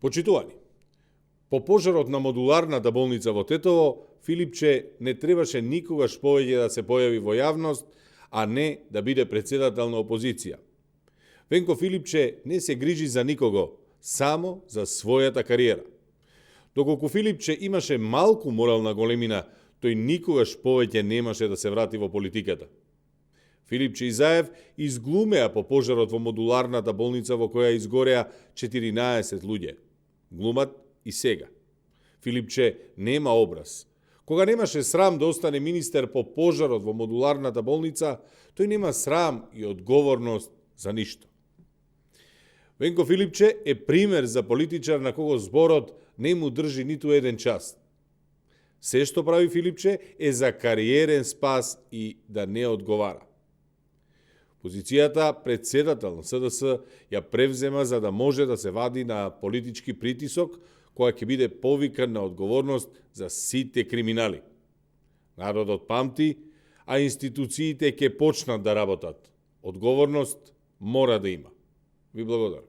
Почитувани, по пожарот на модуларната болница во Тетово, Филипче не требаше никогаш повеќе да се појави во јавност, а не да биде председател на опозиција. Венко Филипче не се грижи за никого, само за својата кариера. Доколку Филипче имаше малку морална големина, тој никогаш повеќе немаше да се врати во политиката. Филипче и Заев изглумеа по пожарот во модуларната болница во која изгореа 14 луѓе. Глумат и сега. Филипче нема образ. Кога немаше срам да остане министер по пожарот во модуларната болница, тој нема срам и одговорност за ништо. Венко Филипче е пример за политичар на кого зборот не му држи ниту еден час. Се што прави Филипче е за кариерен спас и да не одговара. Позицијата председател на СДС ја превзема за да може да се вади на политички притисок, која ќе биде повикан на одговорност за сите криминали. Народот памти, а институциите ќе почнат да работат. Одговорност мора да има. Ви благодарам.